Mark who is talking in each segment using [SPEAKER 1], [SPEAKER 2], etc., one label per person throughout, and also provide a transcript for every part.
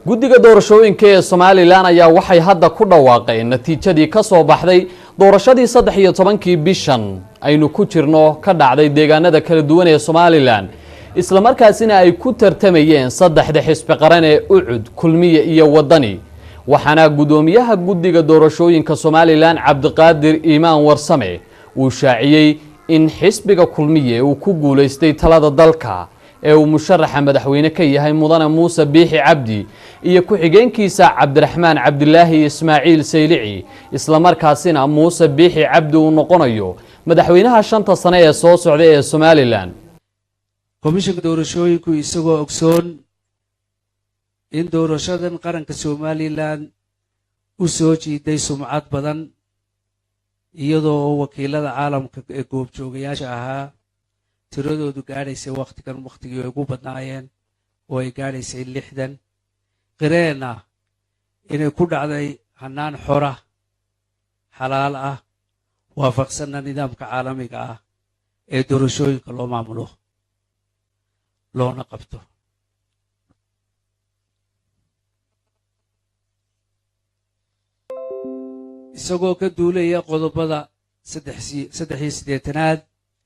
[SPEAKER 1] Guddiga doorashooyinka ee Somalilan ayaa waxay hadda ku dhawaaqeen natiijadii ka soo baxday doorashadii 13-kii bishan aynu ku jirno ka dhacday deegaanada kala duwan ee Somalilan, islamarkaasina ay ku tartamayeen saddexda xisbi qaran ee UCUD, Kulmiye iyo Wadani. Waxaana guddoomiyaha guddiga doorashooyinka Somalilan, Cabdiqaadir Iimaan Warsame, uu shaaciyey in xisbiga Kulmiye uu ku guulaystay talada dalka ee uu musharaxa madaxweyne ka yahay Mudane Muuse Biixi Cabdi iyo ku-xigeenkiisa Cabdiraxmaan Cabdilaahi Ismaaciil Saylici, islamarkaasina Muuse Biixi Cabdi uu noqonayo madaxweynaha 5ta sane ee soo socda ee Somalilan.
[SPEAKER 2] Komishanka doorashooyinku, isagoo ogsoon in doorashadan qaranka Somalilan u soo jiiday sumcad badan, iyadoo wakiilada caalamka ee goobjoogayaasha ahaa tiradoodu gaadhaysay wakhtigan, wakhtigii ay ugu badnaayeen oo ay gaadhaysay 60, qireen ah inay ku dhacday hannaan xora, xalaal ah, waafaqsanna nidaamka caalamiga ah ee doorashooyinka loo maamulo loona qabto. Isagoo ka duulaya qodobada 83aad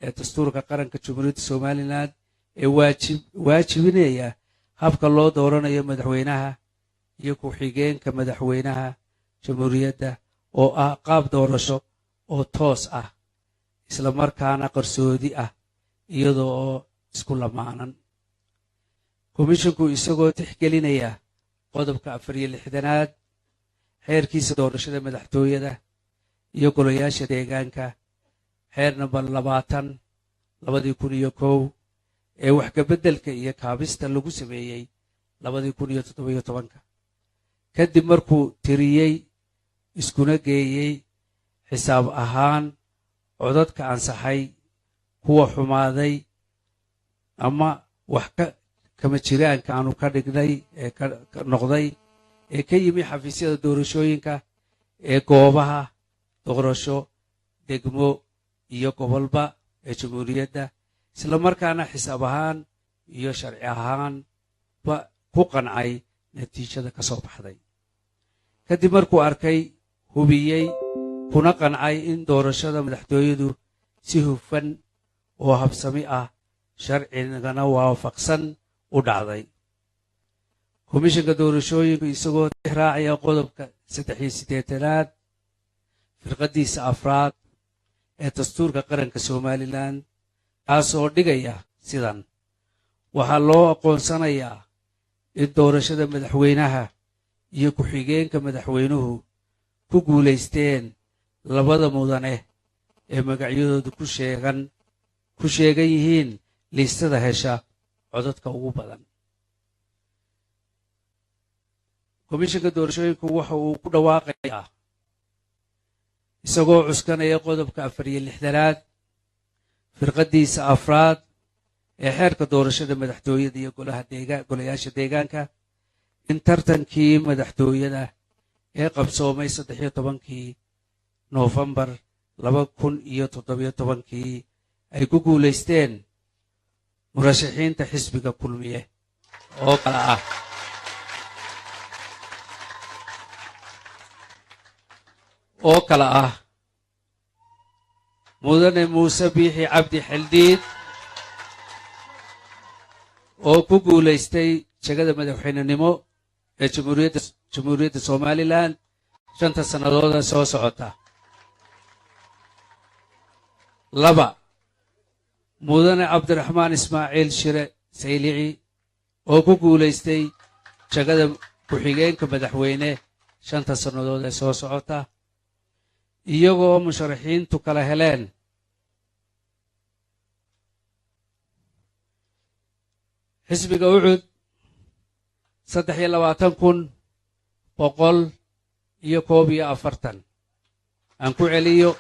[SPEAKER 2] ee dastuurka qaranka Jamhuuriyadda Somalilan ee waajibinaya habka loo dooranayo madaxweynaha iyo ku-xigeenka madaxweynaha jamhuuriyadda, oo ah qaab doorasho oo toos ah isla markaana qarsoodi ah iyadoo oo isku lamaanan. Komishinku, isagoo tixgelinaya qodobka 64aad xeerkiisa doorashada madaxtooyada iyo golayaasha deegaanka, xeer nambar 20, 2001, ee wax kabeddelka iyo kaabista lagu sameeyey 2017-ka, kadib markuu tiriyey iskuna geeyey xisaab ahaan codadka ansaxay, kuwa xumaaday ama wax ka kama jiraanka aanu ka dhignay ee ka noqday ee ka yimi xafiisyada doorashooyinka ee goobaha doorasho degmo iyo gobolba ee jamhuuriyadda, isla markaana xisaab ahaan iyo sharci ahaanba ku qancay natiijada ka soo baxday, kadib markuu arkay, hubiyey, kuna qancay in doorashada madaxtooyadu si hufan oo habsami ah, sharcigana waafaqsan u dhacday. Komishanka doorashooyinku, isagoo raacaya qodobka 83aad firqadiisa afraad ee dastuurka qaranka Somalilan, kaasoo dhigaya sidan: waxaa loo aqoonsanayaa in doorashada madaxweynaha iyo ku-xigeenka madaxweynuhu ku guulaysteen labada mudane ee magacyadoodu ku sheegan yihiin liistada hesha codadka ugu badan. Komishanka doorashooyinku waxa uu ku dhawaaqayaa, isagoo cuskanaya qodobka 64aad firqadiisa afraad ee xeerka doorashada madaxtooyada iyo golaha deega golayaasha deegaanka, in tartankii madaxtooyada ee qabsoomay 13-kii Noofembar 2017-kii ay ku guulaysteen murashaxiinta xisbiga Kulmiye oo kala ah Mudane Muuse Biixi Cabdi Xildiid, oo ku guulaystay jegada madaxweynenimo ee Jamhuuriyadda Somalilan 5ta sannadooda soo socota. 2, Mudane Cabdiraxmaan Ismaaciil Shire Saylici, oo ku guulaystay jagada ku-xigeenka madaxweyne 5ta sannadood ee soo socota, iyagoo musharaxiintu kala heleen xisbiga UCUD 23,141. Aan ku celiyo: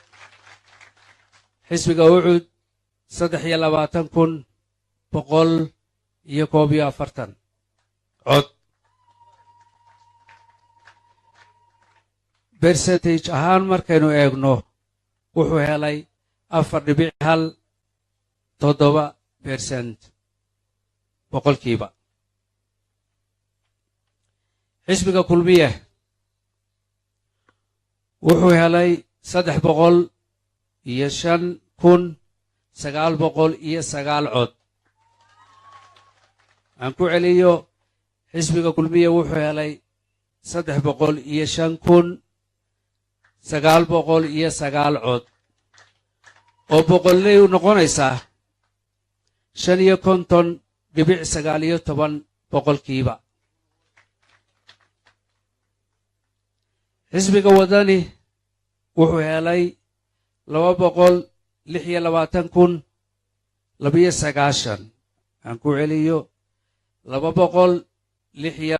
[SPEAKER 2] xisbiga UCUD 23,141 cod. Percentage ahaan markaynu eegno, wuxuu helay 4.17% boqolkiiba. Xisbiga Kulmiye wuxuu helay 305,909 cod. Aan ku celiyo, xisbiga Kulmiye wuxuu helay 305,909 cod, oo boqolley u noqonaysaa 55.19%. Xisbiga Wadani wuxuu helay 226,092. Aan ku celiyo, 206